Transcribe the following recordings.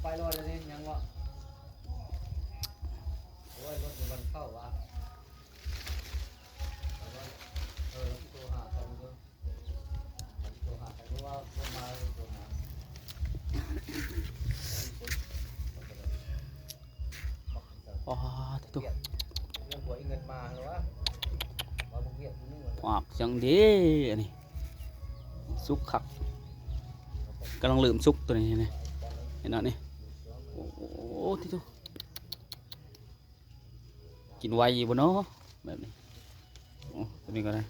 ໄປແລ້ວ ດຽວນີ້ຍັງວະ? ໂອ້ຍ ລົດມັນເຂົ້າວະ. ເອີ ໂທຫາກັນເບິ່ງ ໂທຫາກັນ ຫຼືວ່າຄົນມາໂທຫາ. ອໍ ໂທ້ ເລື່ອງຜົວອີເງິນມາແລ້ວວະ ວ່າບໍ່ວຽກຢູ່ນີ້ວະ. ອອກຈັ່ງເດ ອັນນີ້ສຸກຄັກ ກຳລັງເລີ່ມສຸກໂຕນີ້ ນີ້ ເຫັນເນາະນີ້. ໂອ້ ໂອ້ ໂອ້ ຕິໂຕ ກິນໄວຢູ່ບໍ່ເນາະແບບນີ້? ໂອ້ ໂຕນີ້ກໍໄດ້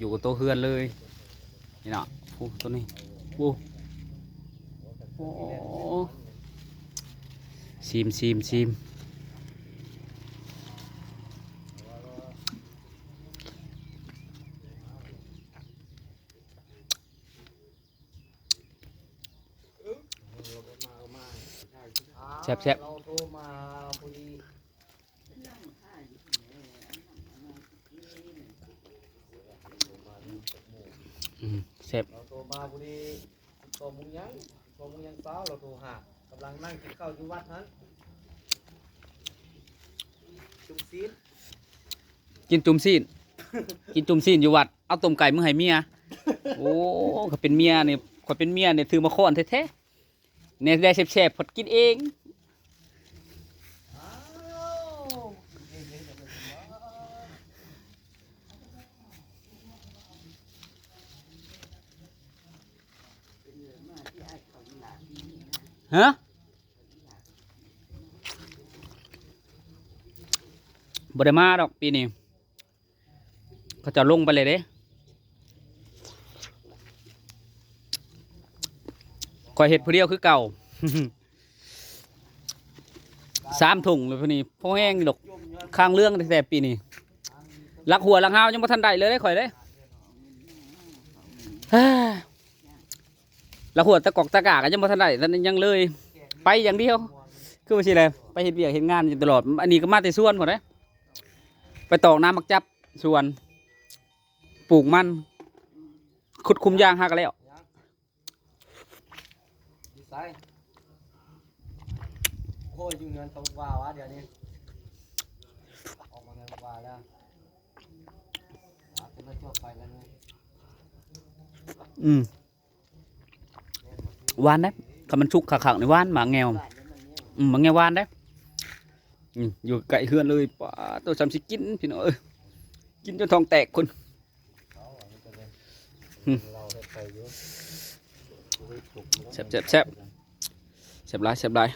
ຢູ່ກັບໂຕເຮືອນເລີຍ ນີ້ເນາະ. ໂອ້ ໂຕນີ້ ໂອ້ ໂອ້ ຊີມ ຊີມ ຊີມ. ແຊບໆ ເຮົາໂທມາພໍດີ. ອືມ ແຊບ ເຮົາໂທມາພໍດີ ສິບສອງໂມງຫຍັງ ສິບສອງໂມງຫຍັງເຊົ້າ ເຮົາໂທຫາ ກຳລັງນັ່ງກິນເຂົ້າຢູ່ວັດຫັ້ນ ຈຸ່ມຊີ້ນ ກິນຈຸ່ມຊີ້ນ ກິນຈຸ່ມຊີ້ນຢູ່ວັດ ເອົາຕົ້ມໄກ່ມາໃຫ້ເມຍ. ໂອ້ ຂ້ອຍເປັນເມຍນີ້ ຂ້ອຍເປັນເມຍນີ້ຖືໝາຄ້ອນແທ້ໆ ແນວໃດແຊບໆ ພັດກິນເອງ. ຮະ ບໍ່ໄດ້ມາດອກປີນີ້. ເຂົາເຈົ້າລົງໄປແລ້ວເດ້ ຂ້ອຍເຮັດຜູ້ດຽວຄືເກົ່າ ສາມຖົງແລ້ວ ຜູ້ນີ້ພໍແຮງຢູ່ດອກ ຄ້າງເລື່ອງແທ້ໆ ປີນີ້ ຫຼັກຫົວຫຼັກຮາວຍັງບໍ່ທັນໄດ້ເລີຍເດ້ ຂ້ອຍເດ້. ຫຼັກຫົວຕະກອກຕະກາກໍຍັງບໍ່ທັນໄດ້ ຍັງເລີຍ ໄປຢ່າງດຽວ ຄືວ່າຊິແຫຼະ ໄປເຮັດວຽກເຮັດງານຢູ່ຕະຫຼອດ. ອັນນີ້ກໍມາແຕ່ສວນພຸ້ນເດ້ ໄປຕອກນ້ຳໝາກຈັບສວນ ປູກມັນ ຂຸດຂຸມຢາງຫາກໍແລ້ວ. ຢູ່ໃສ? ໂອ້ຍ ຢູ່ເຮືອນຕົກວ່າວະ ດຽວນີ້ ອອກມາເຮືອນຕົກວ່າແລ້ວ ອາດຈະມາຈອກໄປແລ້ວນີ້. ອືມ ຫວານເດ້ ຄັນມັນສຸກຄັກໆນີ້ຫວານ ໝາກແງວ ອືມ ໝາກແງວຫວານເດ້. ອືມ ຢູ່ໃກ້ເຮືອນເລີຍ ປາດໂທ້ ຊ່ຳຊິກິນ ພີ່ນ້ອງເອີຍ ກິນຈົນທ້ອງແຕກພຸ້ນ. ແຊບໆໆ ແຊບຫຼາຍ ແຊບຫຼາຍ.